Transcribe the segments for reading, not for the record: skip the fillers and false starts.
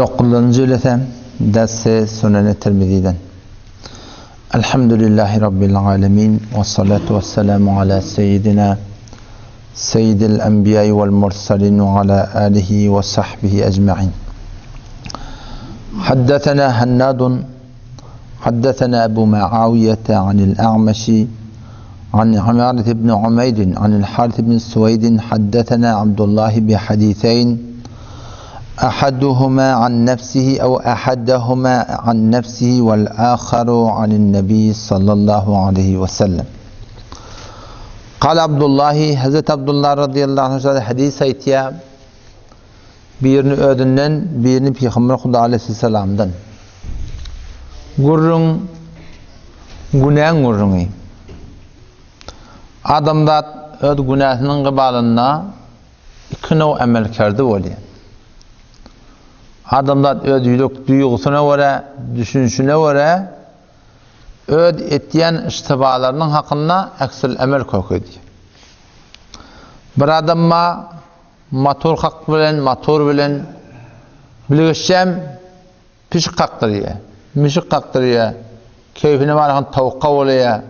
Dokuzynjy jelese, Dersi Suneni Tirmiziden. Elhamdülillahi Rabbil alemin, ve salatu ve selamu ala seyyidina seyyidil enbiyai vel mursalin ve ala alihi ve sahbihi ecma'in. Haddetena Hennadun, haddetena Ebu Muaviyete anil A'meşi, عن عمارة بن عمير عن الحارث بن سويد حدثنا عبد الله بحديثين أحدهما عن نفسه أو أحدهما عن نفسه والآخر عن النبي صلى الله عليه وسلم قال عبد الله Hazreti Abdullah radıyallahu anh hadis aýtýar birini özünden birini Pygamber Huda aleyhisselamdan gürrüň günäň gürrüňi Adamzat öz günäsiniň gybalynda iki now emelkerdi bolýar. Adamzat öz ýürek duýgusyna görä, düşünişine görä öz etýän yştybalarynyň hakynda eksül emel kök edýär. Bir adam bar, motor kak bilen, motor bilen bilgeşçäm Pişik kakdyrýar, mişik kakdyrýar, keýpine barhan towuk kowalaýar.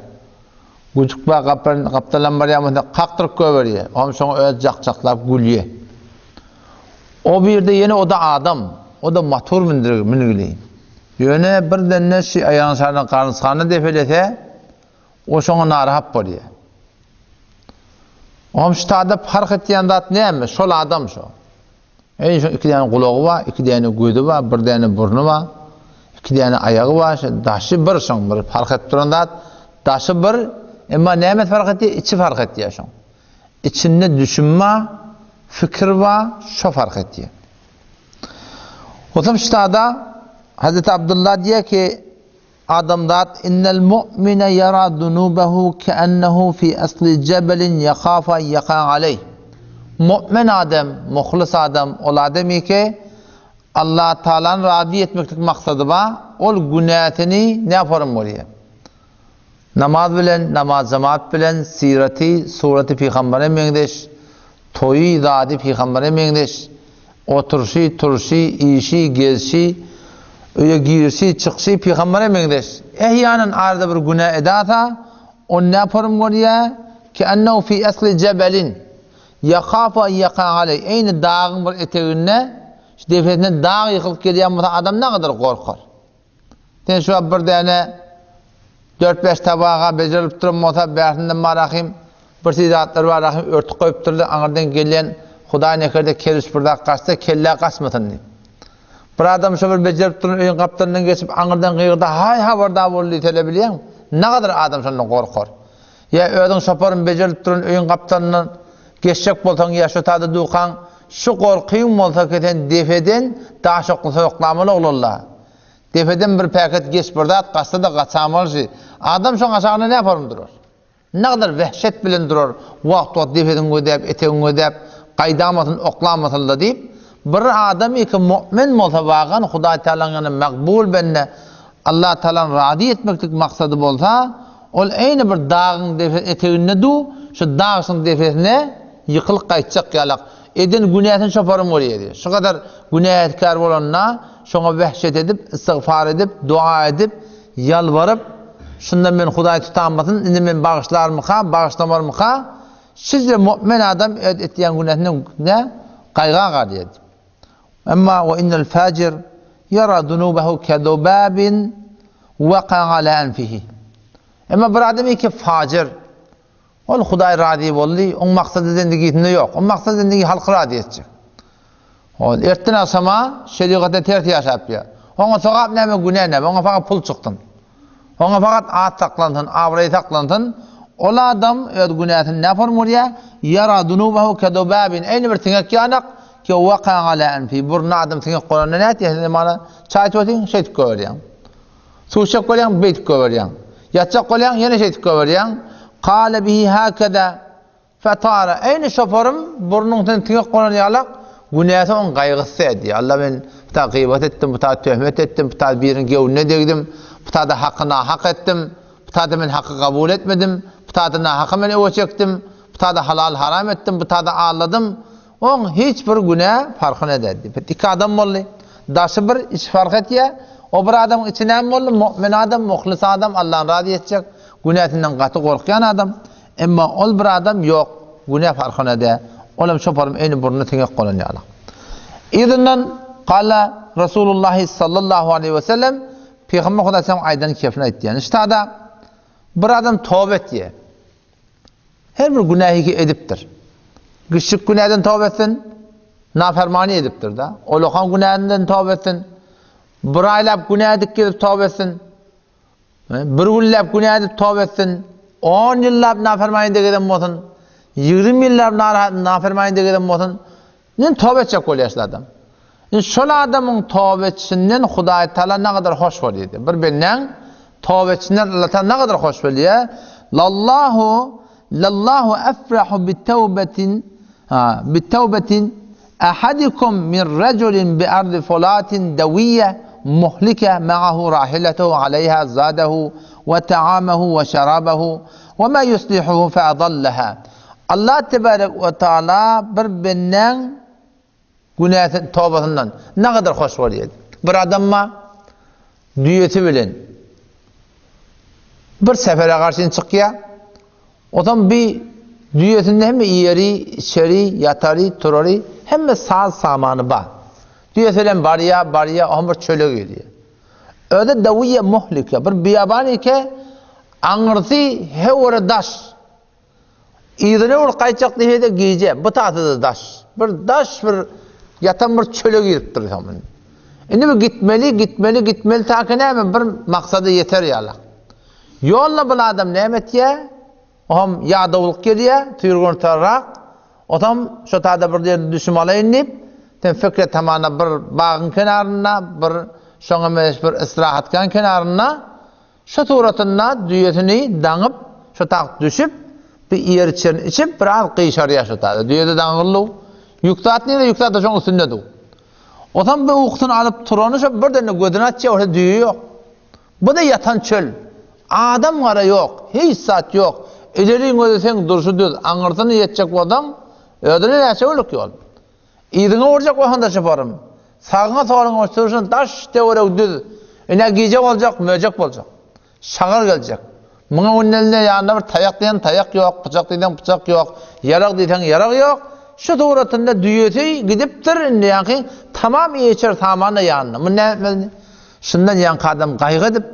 Güjük bar gapdaldan barýan bolsa kakdyryp goýberýär. Oňam şoňa özi jak-jaklap gülýär. O birde ýene o-da adam, o-da motor müngili. Ýöne birdende şi aýagyny şardan garynçgany depelese, o şoňa narahat bolýar. Oňam şu tada parh etýän zat näme? Şol adam şo. Eý, şoň iki däne gulagy bar, iki däne gözi bar, bir däne burny bar, iki däne aýagy bar, şo daşy bir şoň bir parh edip duran zat, daşy bir, emma nämesi parh edýär, içi parh edýär şoň. Içinde düşüm bar, fikir bar, şo parh edýär. Onsoň ştada Hazreti Abdullah diýýär ki, Adamzat innel mu'mine ýara zunubehu ke'ennehu fi asli jebelin ýehafu en ýeka aleýh. Mu'min adam, muhlis adam ol adamy ki, Allah Taalany razy etmeklik maksady bar, ol günäsini näform görýär? Namaz bilen, namaz jemaat bilen, syraty, suraty pygambere meňzeş, toýy, zady pygambere meňzeş, Oturyşy, turşy, işi, gezşi, öýe girişi, çykyşy pygambere meňzeş. Ehýanan arada bir günä edasa, ony näporym görýär? Ke'ennehu fi esli jebelin, ýehafu en ýeka aleý, eýni dagyň bir eteginde, şu depesinden dag ýykylyp gelýän bolsa adam nägadar gorkar. Sen şu wagt bir däne dört-bäş tabaga bejerilip duran bolsa, bärsinden bar ahym, bir siz zatlar bar ahym, örtük goýupdyrlar, aňyrdan gelýän Hudaý nekerde kerpiç bir zat gaçsa, kellä gaçmasyn diýip. Bir adam şo bir bejerip duran öýüň gapdalyndan geçip, aňyrdan gygyrda, Haý, habardar bol diýsele bilýäňmi? Nagadar adam şondan gorkar. Ýa özüň şoparyn bejerilip duran öýüň gapdalyndan geçjek bolsaň, ýa şo tada dukaň, şu gorkyň bolsa ki sen depeden daş oklasa oklamaly oglanla. Depeden bir päket geç bir zat gaçsa-da gaçamaly şi. Adam şoň aşagynda näform durar? Nagadar wehşet bilen durar, wagt-wagt depesini gözäp, etegini gözäp, gaýdamasyn, oklamasyn-la diýip, bir adam eke mu'min bolsa wagan Hudaý Tagalaň ýanynda makbul bende, Allah Tagalany razy etmeklik maksady bolsa, ol eýni bir dagyň eteginde du, şu dagşyň depesine ýykylyp gaýtjak ýalak, eden günäsini şoparym görýär diýýär. Şu gadar günäkär bolanda, şoňa wehşet edip, istigfar edip, dua edip, ýalbaryp, şundan men Hudaý tutamasyn, indi men bagyşlarmyka, bagyşlamarmyka, şije mu'min adam öz etýän günäsinden nä gaýga galýar diýip. Emma we innel fajir ýara zunubahu kedubabin waka ala anfihi. Emma bir adam ki fajir, ol Hudaý razy boldy, oň maksady zendigisinde ýok. Oň maksady zendigi halky razy etjek. Ol ertden agşama şerigata ters ýaşap ýör. Oňa sogap näme, günä näme? Oňa fakat pul çyksyn. Oňa fakat at saklansyn, abraý saklansyn. Ol adam öz günäsini näform görýär? Ýara zunubahu kedubabin. Eýni bir siňek ýanak, ki waka ala anfi. Burnuna adam siňek gonanda nätýär? Sen mana çaý içip otyň, şeýdip goýberýäň. Suw içjek bolýaň, beýdip goýberýäň. Ýatjak bolýaň, ýene şeýdip goýberýäň. Kale bihi hakeza. Fetara, eýni şoparym burnuň üstüne siňek gonan ýalak, günäsi oň gaýgysy edýär. Alla men bu ta gybat etdim, bu ta töhmet etdim, bu ta biriniň göwnüne degdim, bu tada haky nahak etdim, bu tada men haky kabul etmedim, bu tada nahaky men öwe çekdim, bu tada halal haram etdim, bu tada aldadym. Oň hiç bir günä parhyny eder diýip. Iki adam boldy. Daşy bir, içi fark etýär. O bir adamyň içi näme boldy? Mu'min adam, muhlis adam, Allany razy etjek, günäsinden gaty gorkýan adam. Emma ol bir adam ýok, günä farkyna dä. Olam çoparyň eýni burny siňek bolan ýaly. Yzyndan Gala Rasulullahi sallallahu aleýhi we sellem Pygamber Hudaý sallam aýdan kefini aýtýar. Ştada bir adam toba etýär. Her bir günähi edipdir. Kiçjik günäden toba etsin, nafermany edipdir da. Olakan günänden toba etsin. Bir aýlap günä edip gezip toba etsin. Bir günläp günä edip toba etsin. 10 ýyllap nafermany edip gezen bolsun. 20 ýyllap nafermany edip gezen bolsun. Indi toba etjek bolýar şol adam. Indi şol adamyň toba etişinden Hudaý Taala nagadar hoş bolýar diýýär. Bir bendäň toba etişinden Allah Taala nagadar hoş bolýar. Lallahu lallahu afrahu bi tawbatin ha bi tawbatin ahadikum min rajulin bi ardi fulatin dawiyya muhlika ma'ahu rahilatuhu alayha zadahu we ta'amahu we şarabahu we ma yuslihuhu fe adallaha. Allah tebarek we taala bir bendäň günäsi tobasyndan nagadar hoş bolýar. Bir adam bar, düýesi bilen bir sefere garşy çykýar. Otam bir düýesinde hemme iýeri, içeri, ýatary, turary, hemme saz samany bar. Düýesi bilen barýar, barýar, oňa bir çöle gelýär. Özi dawiýe muhlike, bir biýaban eke, aňyrsy hewre daş. Yzyna bir gaýtjak diýse-de gije, bu taýda-da daş. Bir daş bir ýatan bir çöle giripdir soň. Indi bu gitmeli, gitmeli, gitmeli ta ki näme bir maksada ýeter ýaly. Ýolda bu adam näme etýär? Oňam ýadawlyk gelýär, süýrgüntarrak. Otam şo taýda bir ýerde düşüm alaýyn diýip, sen pikir et hamana bir bagyň kenarynda, bir şoňa meňzeş bir istirahatgähiň kenarynda Şu suratynda düýesini daňyp, şu tagt düşüp, bir iýer-içerini içip, biraz gyşarýar şu taýda. Düýe-de daňyldy. Ýük zat nirede, ýük zat-da şoň üstünde dur. Otam bir ukusyny alyp turany şo birden-de gözüni açýar, bolsa düýe ýok. Bu-da ýatan çöl. Adam-gara ýok, hiç zat ýok. Ileriň gözleseň durşy düz, aňyrsyna ýetjek bolsaň, özüne näçe günlük ýol. Yzyňa urjak bolsaň-da çyparym. Sagyňa soluňa sürşün daş töweregi düz. Ine gije boljak, möjek boljak. Şagal geljek. Muňa gündelinde ýanynda bir taýak diýen taýak ýok, pyçak diýseň pyçak ýok, ýarag diýseň ýarag ýok. Şu suratynda düýesi gidipdir, indi ýaňky tamam iýer-içer saman-da ýanynda. Muny näme etmeli? Şundan ýaňky adam gaýgy edip,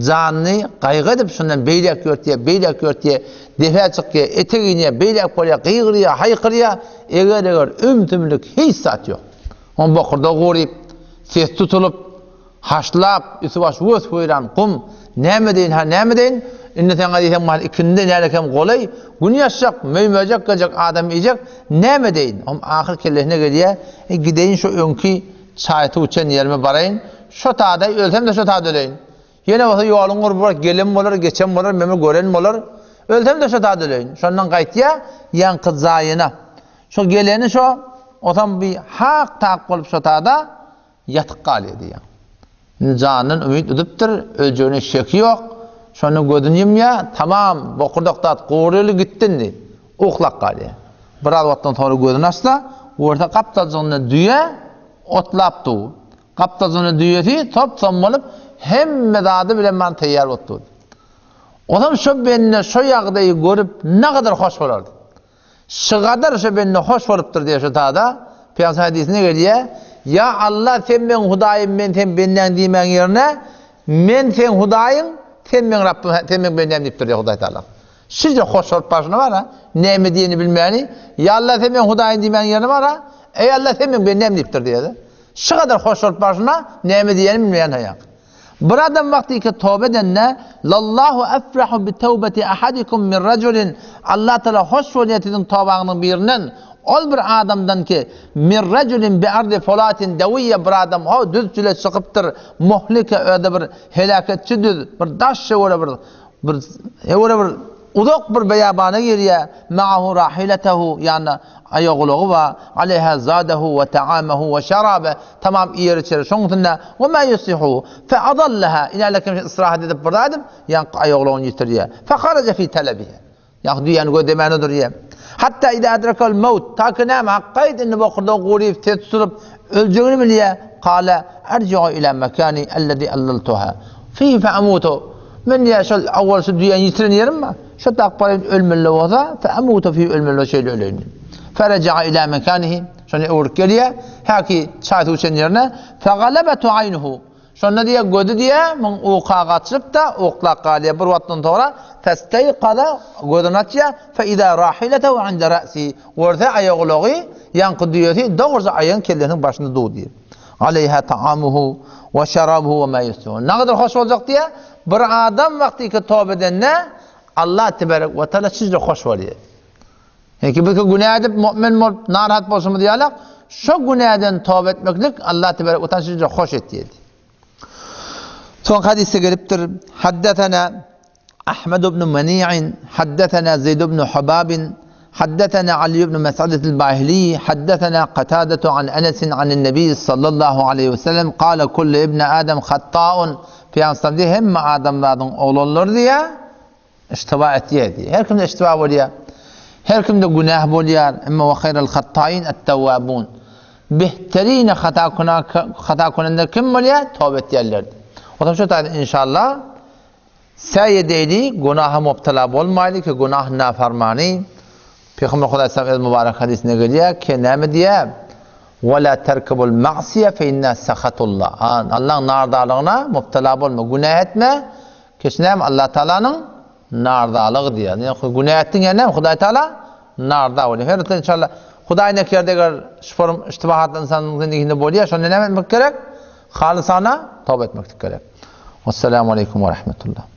Janyny gaýgy edip şundan beýläk ýörtýär, beýläk ýörtýär, depä çykýar, etek inýär, beýläk bolýar, gygyrýar, haýkyrýar, eger-eger üm-tümlük hiç zat ýok. Oň bokurdagy guryp, sesi tutulyp, haşlap, üsti-başy wes-weýran gum, näme edeýin, ha näme edeýin, indi saňa diýsem mahal ikindi nälekem golaý, gün ýaşjak, möý-möjek geljek, adam iýjek, näme edeýin? Oň ahyr kellesine gelýär, gideýin şu öňki Çaý-suw içen ýerime baraýyn, şo tada ölsem-de şo tada öleýin. Ýene bolsa ýoluň gurby bar, gelen bolar, geçen bolar, meni gören bolar. Ölsem-de şo tada öleýin. Şondan gaýtýar, ýaňky jaýyna. Şo geleni şo, otam bir hak-tak bolup şo tada ýatyp galýar diýýär. Indi janyndan umyt üzüpdir, öljegine şeki ýok. Şonda gözüni ýumýar, tamam, bokurdak zat guryly gitdi indi. Uklap galýar. Biraz wagtdan soňra gözüni açsa, görse gapdaljygynda düýe otlap dur. Gapdaljygynda düýesi sop-som bolup, hemme zady bilen bary taýýar bolup dur. Onsoň şo bende şo ýagdaýy görüp nagadar hoş bolardy. Şygadar şo bende hoş bolupdyr diýýär şo tada. Pygamber hadysynda gelýär, Ýa Alla sen meň Hudaýym men seň bendäň diýmäň ýerine, men seň Hudaýyň, sen meň Rabbym, sen meň bendäm diýipdir diýýär Hudaý Tagala. Şije hoş bolup barşyna bar-a, näme diýenini bilmäni, Ýa Alla sen meň Hudaýym diýmäň ýerine bar-a, Eý Alla sen meň bendäm diýipdir diýýär-de. Şu gadar hoş bolup barşyna näme diýenini bilmeýän haýak. Bir adam wagtyky toba edende, Lallahu efrahu bi tawbati ahadikum min rajulin, Allah Taala hoş bolýar siziň tobaňyzyň birinden, ol bir adamdan ki, min rajulin bi ardi fulatin dawiyya bir adam ho düz çöle çykypdyr, muhlike özi bir heläketçi düz, bir daş şöwre bir Bir öwre bir uzak bir beýabana girýär, ma'ahu rahiletehu, ýanynda aýagulagy bar, aleýha zadehu we ta'amehu we şerabe, tamam iýer-içeri şoň üstünde, we ma ýuslihu, fe adallaha, inälekem istirahat edip bir zat edip, ýaňky aýagulagyny ýitirýär. Fe haraja fi talabiha. Ýaňky düýäni gözlemäne durýar. Hatta idâ adrekel mewt, ta ki näme, hakgaýt indi bokurdagy guryp, ses tutulyp, öljegini bilýär. Kale, Erji'u ila mekani ellezî allaltuha fihi fe amutu. Men diýýär, şol owal şu düýäni ýitiren ýerim bar. Şo tak baraýyn ölmeli bolsa, fe amutu fihi ölmeli bolsa şeýle öleýin diýip. Fereja'a ila mekanihi. Şonda öwrüp gelýär, häki çaý-suw içen ýerine, fegalebetu aýnuhu. Şonda diýýär, gözi diýýär, muň uka gaçyp-da, uklap galýar. Bir wagtdan soňra, festeýkaza, gözüni açýar, fe-izâ rahiletehu inde ra'sihi. Görse, aýagulagy, ýaňky düýesi dogruja aýagyň kellesiniň başynda dur diýýär. Aleýhâ ta'amuhu we şerabuhu we mâ ýessuhu. Nagadar hoş boljak diýýär, bir adam wagtyky toba edende, Allah tebarek we teala şunça hoş bolýar. Ýa-ki biz günä edip mu'min bolup narahat bolşumyz ýalak, şo günäden toba etmeklik Allah tebarek we taala şunça hoş etýär. Soň hadysda gelipdir, Haddesena Ahmed ibn Mani'in, haddesena Zeyd ibn Hubab, haddesena Ali ibn Mes'adet al-Bahili, haddesena Qatadatu an Enes an Nebi sallallahu aleyhi ve sellem kâle kullu ibn Adam hatta'un. Pygamberimiz diýýär, hemme adamzadyň oglanlary diýýär, Iştiba etýär diýýär. Her kimde iştiba bolýar. Her kimde günäh bolýar. Emma we haýral hattaýyn et-tawwabun. Behterin hata günah hata könenler kim bolýar? Toba etýänler. O zaman şu taýda inşallah säý edeýli, günaha mubtala bolmaýly ki günah nafarmany. Pygamber Hudaý sallam öz mübarek hadysynda gelýär ki näme diýýär? Wa la terkebul ma'siýe fe inna sahatullah. Allahyň nardalygyna mubtala bolma, günäh etme. Keç näme Allah Taalanyň nardalygy diýýär. Ýa günä etdiň ýa näme Hudaý Taala narda bolýar. Her ýerde inşallah Hudaý nekerde eger şform iştibahat ynsanyň zindiginde bolýar, şonda näme etmek gerek? Halysana toba etmeklik gerek. Wassalamu aleýkum we rahmetullah.